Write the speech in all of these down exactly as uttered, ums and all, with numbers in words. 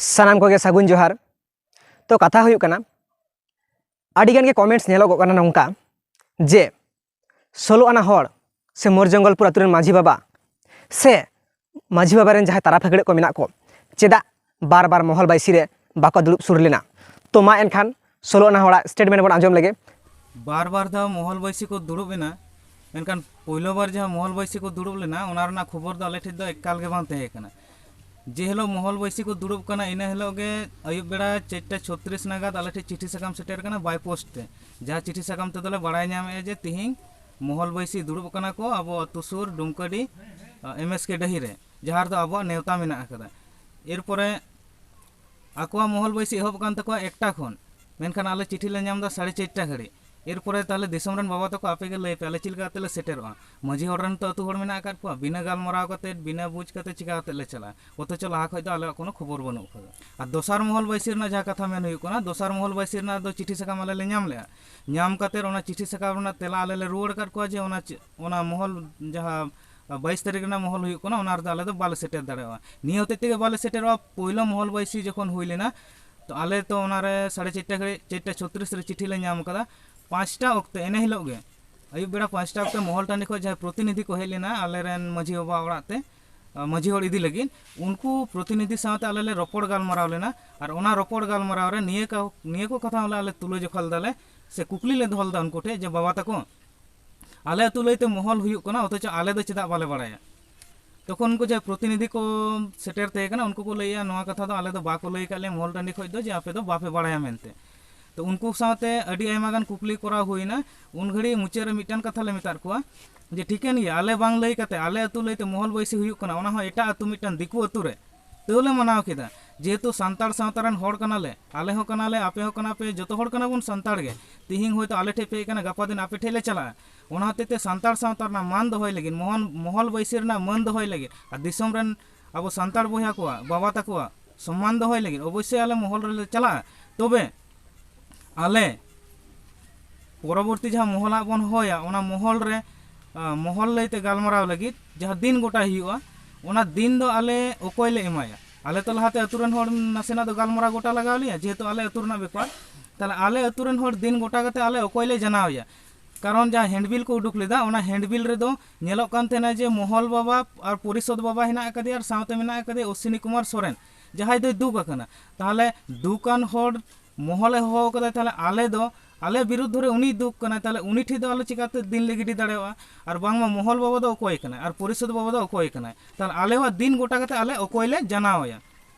ᱥᱟᱱᱟᱢ ᱠᱚᱜᱮ ᱥᱟᱹᱜᱩᱱ ᱡᱚᱦᱟᱨ᱾ ᱛᱚ, ᱠᱟᱛᱷᱟ ᱦᱩᱭᱩᱜ ᱠᱟᱱᱟ, ᱟᱹᱰᱤ ᱜᱟᱱ ᱜᱮ ᱠᱚᱢᱮᱱᱴᱥ ᱧᱮᱞᱚᱜᱚᱜ ᱠᱟᱱᱟ ᱱᱚᱝᱠᱟ ᱡᱮ ᱥᱳᱞᱳ ᱟᱱᱟ ᱦᱚᱲ ᱥᱮ ᱢᱳᱨ ᱡᱚᱝᱜᱚᱞᱯᱩᱨ ᱟᱹᱛᱩ ᱨᱮᱱ ᱢᱟᱹᱡᱷᱤ ᱵᱟᱵᱟ ᱥᱮ ᱢᱟᱹᱡᱷᱤ ᱵᱟᱵᱟ ᱨᱮᱱ ᱡᱟᱦᱟᱸᱭ ᱛᱟᱨᱟ ᱯᱷᱟᱹᱠᱲᱟᱹᱜ ᱠᱚ ᱢᱮᱱᱟᱜ ᱠᱚ, ᱪᱮᱫᱟᱜ ᱵᱟᱨ ᱵᱟᱨ ᱢᱚᱦᱚᱞ ᱵᱟᱹᱭᱥᱤ ᱨᱮ ᱵᱟᱠᱚ ᱫᱩᱲᱩᱵ ᱥᱩᱨ ᱞᱮᱱᱟ? ᱛᱚ, ᱢᱟ ᱮᱱᱠᱷᱟᱱ ᱥᱳᱞᱳ ᱟᱱᱟ ᱦᱚᱲᱟᱜ ᱥᱴᱮᱴᱢᱮᱱᱴ ᱵᱚᱱ ᱟᱸᱡᱚᱢ ᱞᱮᱜᱮ᱾ ᱵᱟᱨ ᱵᱟᱨ ᱫᱷᱟᱣ ᱢᱚᱦᱚᱞ ᱵᱟᱹᱭᱥᱤ ᱠᱚ ᱫᱩᱲᱩᱵ ᱮᱱᱟ, ᱢᱮᱱᱠᱷᱟᱱ ᱯᱳᱭᱞᱳ ᱵᱟᱨ ᱡᱟᱦᱟᱸ ᱢᱚᱦᱚᱞ ᱵᱟᱹᱭᱥᱤ ᱠᱚ ᱫᱩᱲᱩᱵ ᱞᱮᱱᱟ, ᱚᱱᱟ ᱨᱮᱱᱟᱜ ᱠᱷᱚᱵᱚᱨ ᱫᱚ ᱟᱞᱮ ᱴᱷᱮᱱ ᱫᱚ ᱮᱠᱟᱞ ᱜᱮ ᱵᱟᱝ ᱛᱟᱦᱮᱸ ᱠᱟᱱᱟ᱾ ᱡᱮ ᱦᱤᱞᱳᱜ ᱢᱚᱦᱚᱞ ᱵᱟᱹᱭᱥᱤ ᱠᱚ ᱫᱩᱲᱩᱵ ᱠᱟᱱᱟ, ᱤᱱᱟᱹ ᱦᱤᱞᱳᱜ ᱜᱮ ᱟᱹᱭᱩᱵ ᱵᱮᱲᱟ ᱪᱟᱨᱴᱟ ᱪᱷᱚᱛᱨᱤᱥ ᱱᱟᱜᱟᱫ ᱟᱞᱮ ᱴᱷᱮᱱ ᱪᱤᱴᱷᱤ ᱥᱟᱠᱟᱢ ᱥᱮᱴᱮᱨ ᱠᱟᱱᱟ by post ᱛᱮ, ᱡᱟᱦᱟᱸ ᱪᱤᱴᱷᱤ ᱥᱟᱠᱟᱢ ᱛᱮᱫᱚ ᱞᱮ ᱵᱟᱲᱟᱭ ᱧᱟᱢᱮᱫᱼᱟ ᱡᱮ ᱛᱤᱦᱤᱧ ᱢᱚᱦᱚᱞ ᱵᱟᱹᱭᱥᱤ ᱫᱩᱲᱩᱵ ᱠᱟᱱᱟ ᱠᱚ ᱟᱵᱚ ᱟᱹᱛᱩ ᱥᱩᱨ ᱰᱩᱢᱠᱟᱹᱰᱤ, ᱮᱢ ᱮᱥ ᱠᱮ ᱰᱟᱹᱦᱤ ᱨᱮ, ᱡᱟᱦᱟᱸ ᱨᱮᱫᱚ ᱟᱵᱚᱣᱟᱜ ᱱᱮᱣᱛᱟ ᱢᱮᱱᱟᱜ ᱟᱠᱟᱫᱟ᱾ ᱮᱨᱯᱚᱨᱮ ᱟᱠᱚᱣᱟᱜ ᱢᱚᱦᱚᱞ ᱵᱟᱹᱭᱥᱤ ᱮᱦᱚᱵ ᱟᱠᱟᱱ ᱛᱟᱠᱚᱣᱟ ᱮᱠᱴᱟ ᱠᱷᱚᱱ, ᱢᱮᱱᱠᱷᱟᱱ ᱟᱞᱮ ᱪᱤᱴᱷᱤ ᱞᱮ ᱧᱟᱢ ᱮᱫᱟ ᱥᱟᱲᱮ ᱪᱟᱨᱴᱟ ᱜᱷᱟᱹᱲᱤᱡ᱾ ᱮᱨᱯᱚᱨᱮ ᱛᱟᱦᱚᱞᱮ ᱫᱤᱥᱚᱢ ᱨᱮᱱ ᱵᱟᱵᱟ ᱛᱟᱠᱚ, ᱟᱯᱮ ᱜᱮ ᱞᱟᱹᱭ ᱯᱮ, ᱟᱞᱮ ᱪᱮᱫ ᱞᱮᱠᱟ ᱠᱟᱛᱮ ᱞᱮ ᱥᱮᱴᱮᱨᱚᱜᱼᱟ? ᱢᱟᱹᱡᱷᱤ ᱦᱚᱲ ᱨᱮᱱ ᱛᱚ ᱟᱹᱛᱩ ᱦᱚᱲ ᱢᱮᱱᱟᱜ ᱟᱠᱟᱫ ᱠᱚᱣᱟ, ᱵᱤᱱᱟᱹ ᱜᱟᱞᱢᱟᱨᱟᱣ ᱠᱟᱛᱮ, ᱵᱤᱱᱟᱹ ᱵᱩᱡᱽ ᱠᱟᱛᱮ ᱪᱤᱠᱟ ᱠᱟᱛᱮ ᱞᱮ ᱪᱟᱞᱟᱜᱼᱟ? ᱚᱛᱷᱚᱪᱚ ᱞᱟᱦᱟ ᱠᱷᱚᱡ ᱫᱚ ᱟᱞᱮᱭᱟᱜ ᱠᱳᱱᱳ ᱠᱷᱚᱵᱚᱨ ᱵᱟᱹᱱᱩᱜ ᱟᱠᱟᱫᱟ᱾ ᱟᱨ ᱫᱚᱥᱟᱨ ᱢᱚᱦᱚᱞ ᱵᱟᱹᱭᱥᱤ ᱨᱮᱱᱟᱜ ᱡᱟᱦᱟᱸ ᱠᱟᱛᱷᱟ ᱢᱮᱱ ᱦᱩᱭᱩᱜ ᱠᱟᱱᱟ, ᱫᱚᱥᱟᱨ ᱢᱚᱦᱚᱞ ᱵᱟᱹᱭᱥᱤ ᱨᱮᱱᱟᱜ ᱫᱚ ᱪᱤᱴᱷᱤ ᱥᱟᱠᱟᱢ ᱟᱞᱮ ᱞᱮ ᱧᱟᱢ ᱞᱮᱜᱼᱟ᱾ ᱧᱟᱢ ᱠᱟᱛᱮ ᱚᱱᱟ ᱪᱤᱴᱷᱤ ᱥᱟᱠᱟᱢ ᱨᱮᱱᱟᱜ ᱛᱮᱞᱟ ᱟᱞᱮ ᱞᱮ ᱨᱩᱣᱟᱹᱲ ᱟᱠᱟᱫ ᱠᱚᱣᱟ ᱡᱮ ᱚᱱᱟ ᱪᱮ-, ᱚᱱᱟ ᱢᱚᱦᱚᱞ ᱡᱟᱦᱟᱸ ᱵᱟᱭᱤᱥ ᱛᱟᱹᱨᱤᱠᱷ ᱨᱮᱱᱟᱜ ᱢᱚᱦᱚᱞ ᱦᱩᱭᱩᱜ ᱠᱟᱱᱟ, ᱚᱱᱟ ᱨᱮᱫᱚ ᱟᱞᱮ ᱫᱚ ᱵᱟᱞᱮ ᱥᱮᱴᱮᱨ ᱫᱟᱲᱮᱭᱟᱜᱼᱟ᱾ ᱱᱤᱭᱟᱹ ᱦᱚᱛᱮᱡ ᱛᱮᱜᱮ ᱵᱟᱞᱮ ᱥᱮᱴᱮᱨᱚᱜᱼᱟ, ᱯᱳᱭᱞᱳ ᱢᱚᱦᱚᱞ ᱵᱟᱹᱭᱥᱤ ᱡᱚᱠᱷᱚᱱ ᱦᱩᱭ ᱞᱮᱱᱟ, ᱛᱚ ᱟᱞᱮ ᱛᱚ ᱚᱱᱟᱨᱮ ᱥᱟᱲᱮ ᱪᱟᱨᱴᱟ ᱜᱷᱟᱹᱲᱤᱡ, ᱪᱟᱨᱴᱟ ᱪᱷᱚᱛᱨᱤᱥ ᱨᱮ ᱪᱤᱴᱷᱤ ᱞᱮ ᱧᱟᱢ ᱟᱠᱟᱫᱟ᱾ ᱯᱟᱸᱪᱴᱟ ᱚᱠᱛᱮ, ᱮᱱᱮ ᱦᱤᱞᱳᱜ ᱜᱮ ᱟᱹᱭᱩᱵ ᱵᱮᱲᱟ ᱯᱟᱸᱪᱴᱟ ᱚᱠᱛᱮ ᱢᱚᱦᱚᱞ ᱴᱟᱺᱰᱤ ᱠᱷᱚᱱ ᱡᱟᱦᱟᱸᱭ ᱯᱨᱚᱛᱤᱱᱤᱫᱷᱤ ᱠᱚ ᱦᱮᱡ ᱞᱮᱱᱟ ᱟᱞᱮᱨᱮᱱ ᱢᱟᱹᱡᱷᱤ ᱵᱟᱵᱟ ᱚᱲᱟᱜ ᱛᱮ, ᱟ, ᱢᱟᱹᱡᱷᱤ ᱦᱚᱲ ᱤᱫᱤ ᱞᱟᱹᱜᱤᱫ, ᱩᱱᱠᱩ ᱯᱨᱚᱛᱤᱱᱤᱫᱷᱤ ᱥᱟᱶᱛᱮ ᱟᱞᱮ ᱞᱮ ᱨᱚᱯᱚᱲ ᱜᱟᱞᱢᱟᱨᱟᱣ ᱞᱮᱱᱟ᱾ ᱟᱨ ᱚᱱᱟ ᱨᱚᱯᱚᱲ ᱜᱟᱞᱢᱟᱨᱟᱣ ᱨᱮ ᱱᱤᱭᱟᱹ ᱠᱟ-, ᱱᱤᱭᱟᱹ ᱠᱚ ᱠᱟᱛᱷᱟ ᱦᱚᱸᱞᱮ ᱟᱞᱮ ᱛᱩᱞᱟᱹ ᱡᱚᱠᱷᱟ ᱞᱮᱫᱟᱞᱮ, ᱥᱮ ᱠᱩᱠᱞᱤ ᱞᱮ ᱫᱚᱦᱚ ᱞᱮᱫᱟ ᱩᱱᱠᱩ ᱴᱷᱮᱱ ᱡᱮ, "ᱵᱟᱵᱟ ᱛᱟᱠᱚ, ᱟᱞᱮ ᱟᱹᱛᱩ ᱞᱟᱹᱭᱛᱮ ᱢᱚᱦᱚᱞ ᱦᱩᱭᱩᱜ ᱠᱟᱱᱟ, ᱚᱛᱷᱚᱪᱚ ᱟᱞᱮ ᱫᱚ ᱪᱮᱫᱟᱜ ᱵᱟᱞᱮ ᱵᱟᱲᱟᱭᱟ?" ᱛᱚᱠᱷᱚᱱ ᱩᱱᱠᱩ ᱡᱟᱦᱟᱸᱭ ᱯᱨᱚᱛᱤᱱᱤᱫᱷᱤ ᱠᱚ ᱥᱮᱴᱮᱨ ᱛᱟᱦᱮᱸ ᱠᱟᱱᱟ, ᱩᱱᱠᱩ ᱠᱚ ᱞᱟᱹᱭᱮᱜᱼᱟ, "ᱱᱚᱣᱟ ᱠᱟᱛᱷᱟ ᱫᱚ ᱟᱞᱮ ᱫᱚ ᱵᱟᱠᱚ ᱞᱟᱹᱭ ᱟᱠᱟᱫ ᱞᱮᱭᱟ ᱢᱚᱦᱚᱞ ᱴᱟᱺᱰᱤ ᱠᱷᱚᱱ ᱫᱚ ᱡᱮ ᱟᱯᱮ ᱫᱚ ᱵᱟᱯᱮ ᱵᱟᱲᱟᱭᱟ ᱢᱮᱱᱛᱮ᱾" ᱛᱚ ᱩᱱᱠᱩ ᱥᱟᱶᱛᱮ ᱟᱹᱰᱤ ᱟᱭᱢᱟ ᱜᱟᱱ ᱠᱩᱠᱞᱤ ᱠᱚᱨᱟᱣ ᱦᱩᱭᱱᱟ᱾ ᱩᱱ ᱜᱷᱟᱹᱲᱤᱡ ᱢᱩᱪᱟᱹᱫ ᱨᱮ ᱢᱤᱫᱴᱟᱝ ᱠᱟᱛᱷᱟ ᱞᱮ ᱢᱮᱛᱟᱫ ᱠᱚᱣᱟ ᱡᱮ, "ᱴᱷᱤᱠᱟᱹᱱ ᱜᱮᱭᱟ, ᱟᱞᱮ ᱵᱟᱝ ᱞᱟᱹᱭ ᱠᱟᱛᱮ ᱟᱞᱮ ᱟᱹᱛᱩ ᱞᱟᱹᱭᱛᱮ ᱢᱚᱦᱚᱞ ᱵᱟᱹᱭᱥᱤ ᱦᱩᱭᱩᱜ ᱠᱟᱱᱟ, ᱚᱱᱟ ᱦᱚᱸ ᱮᱴᱟᱜ ᱟᱹᱛᱩ ᱢᱤᱫᱴᱟᱝ ᱫᱤᱠᱩ ᱟᱹᱛᱩ ᱨᱮ, ᱛᱟᱹᱣ ᱞᱮ ᱢᱟᱱᱟᱣ ᱠᱮᱫᱟ᱾ ᱡᱮᱦᱮᱛᱩ ᱥᱟᱱᱛᱟᱲ ᱥᱟᱶᱛᱟ ᱨᱮᱱ ᱦᱚᱲ ᱠᱟᱱᱟᱞᱮ, ᱟᱞᱮ ᱦᱚᱸ ᱠᱟᱱᱟᱞᱮ, ᱟᱯᱮ ᱦᱚᱸ ᱠᱟᱱᱟ ᱯᱮ, ᱡᱚᱛᱚ ᱦᱚᱲ ᱠᱟᱱᱟ ᱵᱚᱱ ᱥᱟᱱᱛᱟᱲ ᱜᱮ᱾ ᱛᱤᱦᱤᱧ ᱦᱚᱭᱛᱳ ᱟᱞᱮ ᱴᱷᱮᱡ ᱯᱮ ᱦᱮᱡ ᱠᱟᱱᱟ, ᱜᱟᱯᱟ ᱫᱤᱱ ᱟᱯᱮ ᱴᱷᱮᱡ ᱞᱮ ᱪᱟᱞᱟᱜᱼᱟ᱾ ᱚᱱᱟ ᱦᱚᱛᱮᱡ ᱛᱮ ᱥᱟᱱᱛᱟᱲ ᱥᱟᱶᱛᱟ ᱨᱮᱱᱟᱜ ᱢᱟᱹᱱ ᱫᱚᱦᱚᱭ ᱞᱟᱹᱜᱤᱫ, ᱢᱚᱦᱚᱞ, ᱢᱚᱦᱚᱞ ᱵᱟᱹᱭᱥᱤ ᱨᱮᱱᱟᱜ ᱢᱟᱹᱱ ᱫᱚᱦᱚᱭ ᱞᱟᱹᱜᱤᱫ ᱟᱨ ᱫᱤᱥᱚᱢ ᱨᱮᱱ ᱟᱵᱚ ᱥᱟᱱᱛᱟᱲ ᱵᱚᱭᱦᱟ ᱠᱚᱣᱟᱜ, ᱵᱟᱵᱟ ᱛᱟᱠᱚᱣᱟᱜ ᱥᱚᱢᱢᱟᱱ ᱫᱚᱦᱚᱭ ᱞᱟᱹᱜᱤᱫ ᱚᱵᱚᱥᱥᱳᱭ ᱟᱞᱮ ᱢᱚᱦᱚᱞ ᱨᱮᱞᱮ ᱪᱟᱞᱟᱜᱼᱟ᱾ ᱛᱚᱵᱮ ᱟᱞᱮ ᱯᱚᱨᱚᱵᱚᱨᱛᱤ ᱡᱟᱦᱟᱸ ᱢᱚᱦᱚᱞ ᱦᱟᱸᱜ ᱵᱚᱱ ᱦᱚᱦᱚᱭᱟ, ᱚᱱᱟ ᱢᱚᱦᱚᱞ ᱨᱮ, ᱟ, ᱢᱚᱦᱚᱞ ᱞᱟᱹᱭᱛᱮ ᱜᱟᱞᱢᱟᱨᱟᱣ ᱞᱟᱹᱜᱤᱫ ᱡᱟᱦᱟᱸ ᱫᱤᱱ ᱜᱚᱴᱟᱭ ᱦᱩᱭᱩᱜᱼᱟ, ᱚᱱᱟ ᱫᱤᱱ ᱫᱚ ᱟᱞᱮ ᱚᱠᱚᱭ ᱞᱮ ᱮᱢᱟᱭᱟ?" ᱟᱞᱮ ᱛᱚ ᱞᱟᱦᱟᱛᱮ ᱟᱹᱛᱩ ᱨᱮᱱ ᱦᱚᱲ ᱱᱟᱥᱮᱱᱟᱜ ᱫᱚ ᱜᱟᱞᱢᱟᱨᱟᱣ ᱜᱚᱴᱟ ᱞᱟᱜᱟᱣ ᱞᱮᱭᱟ, ᱡᱮᱦᱮᱛᱩ ᱟᱞᱮ ᱟᱹᱛᱩ ᱨᱮᱱᱟᱜ ᱵᱮᱯᱟᱨ᱾ ᱛᱟᱦᱚᱞᱮ ᱟᱞᱮ ᱟᱹᱛᱩ ᱨᱮᱱ ᱦᱚᱲ ᱫᱤᱱ ᱜᱚᱴᱟ ᱠᱟᱛᱮ ᱟᱞᱮ ᱚᱠᱚᱭ ᱞᱮ ᱡᱟᱱᱟᱣ ᱮᱭᱟ? ᱠᱟᱨᱚᱱ ᱡᱟᱦᱟᱸ ᱦᱮᱱᱰᱵᱤᱞ ᱠᱚ ᱩᱰᱩᱠ ᱞᱮᱫᱟ, ᱚᱱᱟ ᱦᱮᱱᱰᱵᱤᱞ ᱨᱮᱫᱚ ᱧᱮᱞᱚᱜ ᱠᱟᱱ ᱛᱟᱦᱮᱱᱟ ᱡᱮ ᱢᱚᱦᱚᱞ ᱵᱟᱵᱟ ᱟᱨ ᱯᱚᱨᱤᱥᱚᱫ ᱵᱟᱵᱟ ᱦᱮᱱᱟᱜ ᱟᱠᱟᱫᱮᱭᱟ ᱟᱨ ᱥᱟᱶᱛᱮ ᱢᱮᱱᱟᱜ ᱟᱠᱟᱫᱮᱭᱟ ᱚᱥᱥᱤᱱᱤ ᱠᱩᱢᱟᱨ ᱥᱚᱨᱮᱱ, ᱡᱟᱦᱟᱸᱭ ᱫᱚᱭ ᱫᱩᱠ ᱟᱠᱟᱱᱟ᱾ ᱛᱟᱦᱚᱞᱮ ᱫᱩᱠᱟᱱ ᱦᱚᱲ ᱢᱚᱦᱚᱞᱮ ᱦᱚᱦᱚ ᱟᱠᱟᱫᱟ, ᱛᱟᱦᱚᱞᱮ ᱟᱞᱮ ᱫᱚ, ᱟᱞᱮ ᱵᱤᱨᱩᱫᱽᱫᱷᱚ ᱨᱮ ᱩᱱᱤᱭ ᱫᱩᱠ ᱠᱟᱱᱟᱭ, ᱛᱟᱦᱚᱞᱮ ᱩᱱᱤ ᱴᱷᱮᱱ ᱫᱚ ᱟᱞᱮ ᱪᱤᱠᱟᱹᱛᱮ ᱫᱤᱱ ᱞᱮ ᱜᱤᱰᱤ ᱫᱟᱲᱮᱭᱟᱜᱼᱟ? ᱟᱨ ᱵᱟᱝᱢᱟ ᱢᱚᱦᱚᱞ ᱵᱟᱵᱟ ᱫᱚ ᱚᱠᱚᱭ ᱠᱟᱱᱟᱭ ᱟᱨ ᱯᱚᱨᱤᱥᱚᱫ ᱵᱟᱵᱟ ᱫᱚ ᱚᱠᱚᱭ ᱠᱟᱱᱟᱭ? ᱛᱟᱦᱚᱞᱮ ᱟᱞᱮᱣᱟᱜ ᱫᱤᱱ ᱜᱚᱴᱟ ᱠᱟᱛᱮ ᱟᱞᱮ ᱚᱠᱚᱭ ᱞᱮ ᱡᱟᱱᱟᱣ ᱟᱭᱟ?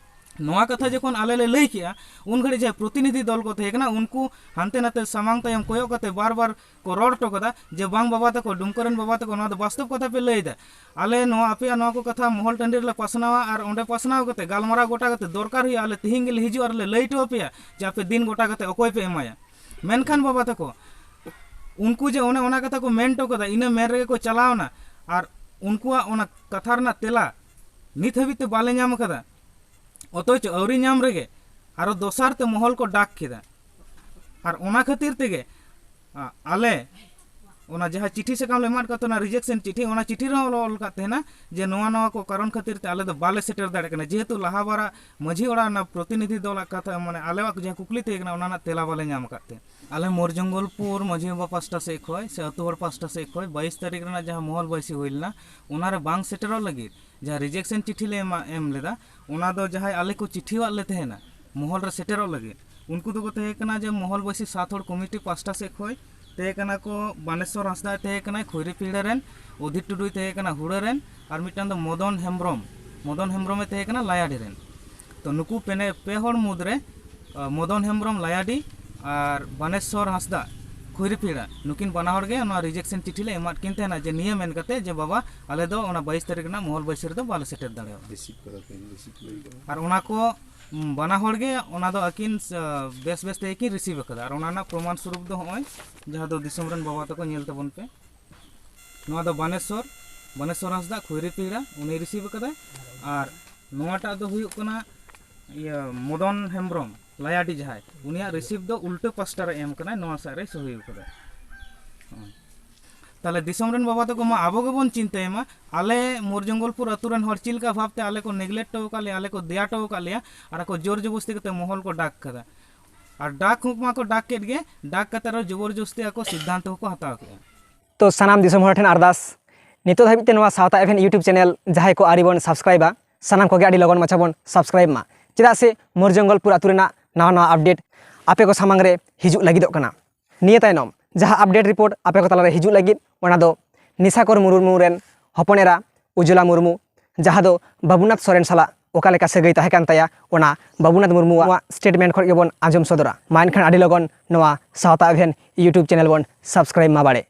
ᱱᱚᱣᱟ ᱠᱟᱛᱷᱟ ᱡᱚᱠᱷᱚᱱ ᱟᱞᱮ ᱞᱮ ᱞᱟᱹᱭ ᱠᱮᱜᱼᱟ, ᱩᱱ ᱜᱷᱟᱹᱲᱤᱡ ᱡᱟᱦᱟᱸᱭ ᱯᱨᱚᱛᱤᱱᱤᱫᱷᱤ ᱫᱚᱞ ᱠᱚ ᱛᱟᱦᱮᱸ ᱠᱟᱱᱟ, ᱩᱱᱠᱩ ᱦᱟᱱᱛᱮ ᱱᱟᱛᱮ ᱥᱟᱢᱟᱝ ᱛᱟᱭᱚᱢ ᱠᱚᱭᱚᱜ ᱠᱟᱛᱮ ᱵᱟᱨ ᱵᱟᱨ ᱠᱚ ᱨᱚᱲ ᱦᱚᱴᱚ ᱠᱟᱫᱟ ᱡᱮ, "ᱵᱟᱝ ᱵᱟᱵᱟ ᱛᱟᱠᱚ, ᱰᱩᱢᱠᱟᱹ ᱨᱮᱱ ᱵᱟᱵᱟ ᱛᱟᱠᱚ, ᱱᱚᱣᱟ ᱫᱚ ᱵᱟᱥᱛᱚᱵ ᱠᱟᱛᱷᱟ ᱯᱮ ᱞᱟᱹᱭ ᱮᱫᱟ᱾ ᱟᱞᱮ ᱱᱚᱣᱟ ᱟᱯᱮᱭᱟᱜ ᱱᱚᱣᱟ ᱠᱚ ᱠᱟᱛᱷᱟ ᱢᱚᱦᱚᱞ ᱴᱟᱺᱰᱤ ᱨᱮᱞᱮ ᱯᱟᱥᱱᱟᱣᱟ ᱟᱨ ᱚᱸᱰᱮ ᱯᱟᱥᱱᱟᱣ ᱠᱟᱛᱮ ᱜᱟᱞᱢᱟᱨᱟᱣ ᱜᱚᱴᱟ ᱠᱟᱛᱮ ᱫᱚᱨᱠᱟᱨ ᱦᱩᱭᱩᱜᱼᱟ, ᱟᱞᱮ ᱛᱤᱦᱤᱧ ᱜᱮᱞᱮ ᱦᱤᱡᱩᱜᱼᱟ ᱟᱨ ᱞᱮ ᱞᱟᱹᱭ ᱦᱚᱴᱚ ᱟᱯᱮᱭᱟ ᱡᱮ ᱟᱯᱮ ᱫᱤᱱ ᱜᱚᱴᱟ ᱠᱟᱛᱮ ᱚᱠᱚᱭ ᱯᱮ ᱮᱢᱟᱭᱟ᱾" ᱢᱮᱱᱠᱷᱟᱱ ᱵᱟᱵᱟ ᱛᱟᱠᱚ, ᱩᱱᱠᱩ ᱡᱮ ᱚᱱᱮ ᱚᱱᱟ ᱠᱟᱛᱷᱟ ᱠᱚ ᱢᱮᱱ ᱦᱚᱴᱚ ᱠᱟᱫᱟ, ᱤᱱᱟᱹ ᱢᱮᱱ ᱨᱮᱜᱮ ᱠᱚ ᱪᱟᱞᱟᱣᱱᱟ᱾ ᱟᱨ ᱩᱱᱠᱩᱣᱟᱜ ᱚᱱᱟ ᱠᱟᱛᱷᱟ ᱨᱮᱱᱟᱜ ᱛᱮᱞᱟ ᱱᱤᱛ ᱦᱟᱹᱵᱤᱡ ᱛᱮ ᱵᱟᱞᱮ ᱧᱟᱢ ᱟᱠᱟᱫᱟ᱾ ᱚᱛᱷᱚᱪᱚ ᱟᱹᱣᱨᱤ ᱧᱟᱢ ᱨᱮᱜᱮ ᱟᱨᱚ ᱫᱚᱥᱟᱨ ᱛᱮ ᱢᱚᱦᱚᱞ ᱠᱚ ᱰᱟᱠ ᱠᱮᱫᱟ᱾ ᱟᱨ ᱚᱱᱟ ᱠᱷᱟᱹᱛᱤᱨ ᱛᱮᱜᱮ, ᱟ, ᱟᱞᱮ ᱚᱱᱟ ᱡᱟᱦᱟᱸ ᱪᱤᱴᱷᱤ ᱥᱟᱠᱟᱢ ᱞᱮ ᱮᱢᱟᱫ ᱠᱚ ᱛᱟᱦᱮᱱᱟ, ᱨᱤᱡᱮᱠᱥᱚᱱ ᱪᱤᱴᱷᱤ, ᱚᱱᱟ ᱪᱤᱴᱷᱤ ᱨᱮᱦᱚᱸ ᱚᱞ, ᱚᱞ ᱠᱟᱫ ᱛᱟᱦᱮᱱᱟ ᱡᱮ ᱱᱚᱣᱟ, ᱱᱚᱣᱟ ᱠᱚ ᱠᱟᱨᱚᱱ ᱠᱷᱟᱹᱛᱤᱨ ᱛᱮ ᱟᱞᱮ ᱫᱚ ᱵᱟᱞᱮ ᱥᱮᱴᱮᱨ ᱫᱟᱲᱮᱭᱟᱜ ᱠᱟᱱᱟ, ᱡᱮᱦᱮᱛᱩ ᱞᱟᱦᱟ ᱵᱟᱨᱟᱜ ᱢᱟᱹᱡᱷᱤ ᱚᱲᱟᱜ ᱨᱮᱱᱟᱜ ᱯᱨᱚᱛᱤᱱᱤᱫᱷᱤ ᱫᱚᱞᱟᱜ ᱠᱟᱛᱷᱟ, ᱢᱟᱱᱮ ᱟᱞᱮᱣᱟᱜ ᱡᱟᱦᱟᱸ ᱠᱩᱠᱞᱤ ᱛᱟᱦᱮᱸ ᱠᱟᱱᱟ, ᱚᱱᱟ ᱨᱮᱱᱟᱜ ᱛᱮᱞᱟ ᱵᱟᱞᱮ ᱧᱟᱢ ᱟᱠᱟᱫ ᱛᱮ᱾ ᱟᱞᱮ ᱢᱳᱨ ᱡᱚᱝᱜᱚᱞᱯᱩᱨ ᱢᱟᱹᱡᱷᱤ ᱵᱟᱵᱟ ᱯᱟᱥᱴᱟ ᱥᱮᱫ ᱠᱷᱚᱱ ᱥᱮ ᱟᱹᱛᱩ ᱦᱚᱲ ᱯᱟᱥᱴᱟ ᱥᱮᱫ ᱠᱷᱚᱱ ᱵᱟᱭᱤᱥ ᱛᱟᱹᱨᱤᱠᱷ ᱨᱮᱱᱟᱜ ᱡᱟᱦᱟᱸ ᱢᱚᱦᱚᱞ ᱵᱟᱹᱭᱥᱤ ᱦᱩᱭ ᱞᱮᱱᱟ, ᱚᱱᱟ ᱨᱮ ᱵᱟᱝ ᱥᱮᱴᱮᱨᱚᱜ ᱞᱟᱹᱜᱤᱫ ᱡᱟᱦᱟᱸ ᱨᱤᱡᱮᱠᱥᱚᱱ ᱪᱤᱴᱷᱤ ᱞᱮ ᱮᱢᱟ, ᱮᱢ ᱞᱮᱫᱟ, ᱚᱱᱟ ᱫᱚ ᱡᱟᱦᱟᱸᱭ ᱟᱞᱮ ᱠᱚ ᱪᱤᱴᱷᱤᱣᱟᱜ ᱞᱮ ᱛᱟᱦᱮᱱᱟ ᱢᱚᱦᱚᱞ ᱨᱮ ᱥᱮᱴᱮᱨᱚᱜ ᱞᱟᱹᱜᱤᱫ, ᱩᱱᱠᱩ ᱫᱚᱠᱚ ᱛᱟᱦᱮᱸ ᱠᱟᱱᱟ ᱡᱮ ᱢᱚᱦᱚᱞ ᱵᱟᱹᱭᱥᱤ ᱥᱟᱛ ᱦᱚᱲ ᱠᱚᱢᱤᱴᱤ ᱯᱟᱥᱴᱟ ᱥᱮᱫ ᱠᱷᱚᱱ ᱛᱟᱦᱮᱸ ᱠᱟᱱᱟ ᱠᱚ ᱵᱟᱱᱮᱥᱚᱨ ᱦᱟᱸᱥᱫᱟ ᱛᱟᱦᱮᱸ ᱠᱟᱱᱟᱭ ᱠᱷᱩᱭᱨᱤᱯᱤᱲᱟ ᱨᱮᱱ, ᱚᱫᱷᱤᱨ ᱴᱩᱰᱩᱭ ᱛᱟᱦᱮᱸ ᱠᱟᱱᱟ ᱦᱩᱲᱟᱹ ᱨᱮᱱ, ᱟᱨ ᱢᱤᱫᱴᱟᱝ ᱫᱚ ᱢᱚᱫᱚᱱ ᱦᱮᱢᱵᱨᱚᱢ, ᱢᱚᱫᱚᱱ ᱦᱮᱢᱵᱨᱚᱢᱮ ᱛᱟᱦᱮᱸ ᱠᱟᱱᱟ ᱞᱟᱭᱟᱰᱤ ᱨᱮᱱ᱾ ᱛᱚ ᱱᱩᱠᱩ ᱯᱮᱱᱮ-, ᱯᱮ ᱦᱚᱲ ᱢᱩᱫᱽᱨᱮ, ᱟ, ᱢᱚᱫᱚᱱ ᱦᱮᱢᱵᱨᱚᱢ ᱞᱟᱭᱟᱰᱤ ᱟᱨ ᱵᱟᱱᱮᱥᱚᱨ ᱦᱟᱸᱥᱫᱟ ᱠᱷᱩᱭᱨᱤᱯᱤᱲᱟ, ᱱᱩᱠᱤᱱ ᱵᱟᱱᱟ ᱦᱚᱲ ᱜᱮ ᱱᱚᱣᱟ ᱨᱤᱡᱮᱠᱥᱚᱱ ᱪᱤᱴᱷᱤ ᱞᱮ ᱮᱢᱟᱫ ᱠᱤᱱ ᱛᱟᱦᱮᱱᱟ ᱡᱮ ᱱᱤᱭᱟᱹ ᱢᱮᱱ ᱠᱟᱛᱮ ᱡᱮ, "ᱵᱟᱵᱟ, ᱟᱞᱮ ᱫᱚ ᱚᱱᱟ ᱵᱟᱭᱤᱥ ᱛᱟᱹᱨᱤᱠᱷ ᱨᱮᱱᱟᱜ ᱢᱚᱦᱚᱞ ᱵᱟᱹᱭᱥᱤ ᱨᱮᱫᱚ ᱵᱟᱞᱮ ᱥᱮᱴᱮᱨ ᱫᱟᱲᱮᱭᱟᱜᱼᱟ᱾" ᱨᱤᱥᱤᱵᱷ ᱠᱟᱫᱟ ᱯᱮ, ᱨᱤᱥᱤᱵᱷ ᱞᱟᱹᱭ ᱠᱟᱫᱟ᱾ ᱟᱨ ᱚᱱᱟ ᱠᱚ, ᱩᱢ, ᱵᱟᱱᱟ ᱦᱚᱲ ᱜᱮ ᱚᱱᱟ ᱫᱚ ᱟᱹᱠᱤᱱ, ᱟ, ᱵᱮᱥ ᱵᱮᱥ ᱛᱮᱜᱮ ᱠᱤᱱ ᱨᱤᱥᱤᱵᱷ ᱟᱠᱟᱫᱟ᱾ ᱟᱨ ᱚᱱᱟ ᱨᱮᱱᱟᱜ ᱯᱨᱚᱢᱟᱱ ᱥᱚᱨᱩᱯ ᱫᱚ ᱦᱚᱸᱜᱼᱚᱭ ᱡᱟᱦᱟᱸ ᱫᱚ ᱫᱤᱥᱚᱢ ᱨᱮᱱ ᱵᱟᱵᱟ ᱛᱟᱠᱚ ᱧᱮᱞ ᱛᱟᱵᱚᱱ ᱯᱮ, ᱱᱚᱣᱟ ᱫᱚ ᱵᱟᱱᱮᱥᱚᱨ, ᱵᱟᱱᱮᱥᱚᱨ ᱦᱟᱸᱥᱫᱟ ᱠᱷᱩᱭᱨᱤᱯᱤᱲᱟ, ᱩᱱᱤᱭ ᱨᱤᱥᱤᱵᱷ ᱟᱠᱟᱫᱟ᱾ ᱟᱨ ᱱᱚᱣᱟᱴᱟᱜ ᱫᱚ ᱦᱩᱭᱩᱜ ᱠᱟᱱᱟ ᱤᱭᱟᱹ ᱢᱚᱫᱚᱱ ᱦᱮᱢᱵᱨᱚᱢ ᱞᱟᱭᱟᱰᱤ, ᱡᱟᱦᱟᱸᱭ, ᱩᱱᱤᱭᱟᱜ ᱨᱤᱥᱤᱵᱷ ᱫᱚ ᱩᱞᱴᱟᱹ ᱯᱟᱥᱴᱟ ᱨᱮ ᱮᱢ ᱠᱟᱱᱟᱭ, ᱱᱚᱣᱟ ᱥᱮᱫ ᱨᱮᱭ ᱥᱚᱦᱤ ᱟᱠᱟᱫᱟ᱾ ᱦᱚᱸᱜᱼᱚᱭ᱾ ᱛᱟᱦᱚᱞᱮ ᱫᱤᱥᱚᱢ ᱨᱮᱱ ᱵᱟᱵᱟ ᱛᱟᱠᱚ ᱢᱟ ᱟᱵᱚ ᱜᱮᱵᱚᱱ ᱪᱤᱱᱛᱟᱹᱭ ᱢᱟ, ᱟᱞᱮ ᱢᱳᱨ ᱡᱚᱝᱜᱚᱞᱯᱩᱨ ᱟᱹᱛᱩ ᱨᱮᱱ ᱦᱚᱲ ᱪᱮᱫ ᱞᱮᱠᱟ ᱵᱷᱟᱵᱽᱛᱮ ᱟᱞᱮ ᱠᱚ ᱱᱮᱜᱽᱞᱮᱠᱴ ᱦᱚᱴᱚ ᱟᱠᱟᱫ ᱞᱮᱭᱟ, ᱟᱞᱮ ᱠᱚ ᱫᱮᱭᱟ ᱦᱚᱴᱚ ᱟᱠᱟᱫ ᱞᱮᱭᱟ, ᱟᱨ ᱟᱠᱚ ᱡᱳᱨ ᱡᱚᱵᱚᱥᱛᱤ ᱠᱟᱛᱮ ᱢᱚᱦᱚᱞ ᱠᱚ ᱰᱟᱠ ᱠᱟᱫᱟ᱾ ᱟᱨ ᱰᱟᱠ ᱦᱚᱸ ᱢᱟᱠᱚ ᱰᱟᱠ ᱠᱮᱫ ᱜᱮ, ᱰᱟᱠ ᱠᱟᱛᱮ ᱟᱨᱚ ᱡᱚᱵᱚᱨ ᱡᱚᱥᱛᱤ ᱟᱠᱚ ᱥᱤᱫᱽᱫᱷᱟᱱᱛᱚ ᱦᱚᱸᱠᱚ ᱦᱟᱛᱟᱣ ᱠᱮᱫᱟ᱾ ᱛᱚ ᱥᱟᱱᱟᱢ ᱫᱤᱥᱚᱢ ᱦᱚᱲ ᱴᱷᱮᱱ ᱟᱨᱫᱟᱥ, ᱱᱤᱛᱚᱜ ᱫᱷᱟᱹᱵᱤᱡ ᱛᱮ ᱱᱚᱣᱟ ᱥᱟᱶᱛᱟ ᱮᱵᱷᱮᱱ YouTube ᱪᱮᱱᱮᱞ ᱡᱟᱦᱟᱸᱭ ᱠᱚ ᱟᱹᱣᱨᱤ ᱵᱚᱱ ᱥᱟᱵᱥᱠᱨᱟᱭᱤᱵᱟ, ᱥᱟᱱᱟᱢ ᱠᱚᱜᱮ ᱟᱹᱰᱤ ᱞᱚᱜᱚᱱ ᱢᱟᱪᱷᱟ ᱵᱚᱱ ᱥᱟᱵᱥᱠᱨᱟᱭᱤᱵ ᱢᱟ, ᱪᱮᱫᱟᱜ ᱥᱮ ᱢᱳᱨ ᱡᱚᱝᱜᱚᱞᱯᱩᱨ ᱟᱹᱛᱩ ᱨᱮᱱᱟᱜ ᱱᱟᱣᱟ ᱱᱟᱣᱟ ᱟᱯᱰᱮᱴ ᱟᱯᱮ ᱠᱚ ᱥᱟᱢᱟᱝ ᱨᱮ ᱦᱤᱡᱩᱜ ᱞᱟᱹᱜᱤᱫᱚᱜ ᱠᱟᱱᱟ᱾ ᱱᱤᱭᱟᱹ ᱛᱟᱭᱱᱚᱢ ᱡᱟᱦᱟᱸ ᱟᱯᱰᱮᱴ ᱨᱤᱯᱳᱨᱴ ᱟᱯᱮ ᱠᱚ ᱛᱟᱞᱟᱨᱮ ᱦᱤᱡᱩᱜ ᱞᱟᱹᱜᱤᱫ, ᱚᱱᱟ ᱫᱚ ᱱᱤᱥᱟᱠᱚᱨ ᱢᱩᱨᱢᱩ ᱨᱮᱱ ᱦᱚᱯᱚᱱ ᱮᱨᱟ ᱩᱡᱽᱞᱟ ᱢᱩᱨᱢᱩ, ᱡᱟᱦᱟᱸ ᱫᱚ ᱵᱟᱵᱩᱱᱟᱛᱷ ᱥᱚᱨᱮᱱ ᱥᱟᱞᱟᱜ ᱚᱠᱟ ᱞᱮᱠᱟ ᱥᱟᱹᱜᱟᱹᱭ ᱛᱟᱦᱮᱸ ᱠᱟᱱ ᱛᱟᱭᱟ, ᱚᱱᱟ ᱵᱟᱵᱩᱱᱟᱛᱷ ᱢᱩᱨᱢᱩᱣᱟᱜ ᱥᱴᱮᱴᱢᱮᱱᱴ ᱠᱷᱚᱱ ᱜᱮᱵᱚᱱ ᱟᱸᱡᱚᱢ ᱥᱚᱫᱚᱨᱟ᱾ ᱢᱟ ᱮᱱᱠᱷᱟᱱ ᱟᱹᱰᱤ ᱞᱚᱜᱚᱱ ᱱᱚᱣᱟ ᱥᱟᱶᱛᱟ ᱮᱵᱷᱮᱱ YouTube ᱪᱮᱱᱮᱞ ᱵᱚᱱ ᱥᱟᱵᱥᱠᱨᱟᱭᱤᱵ ᱢᱟ ᱵᱟᱲᱮ᱾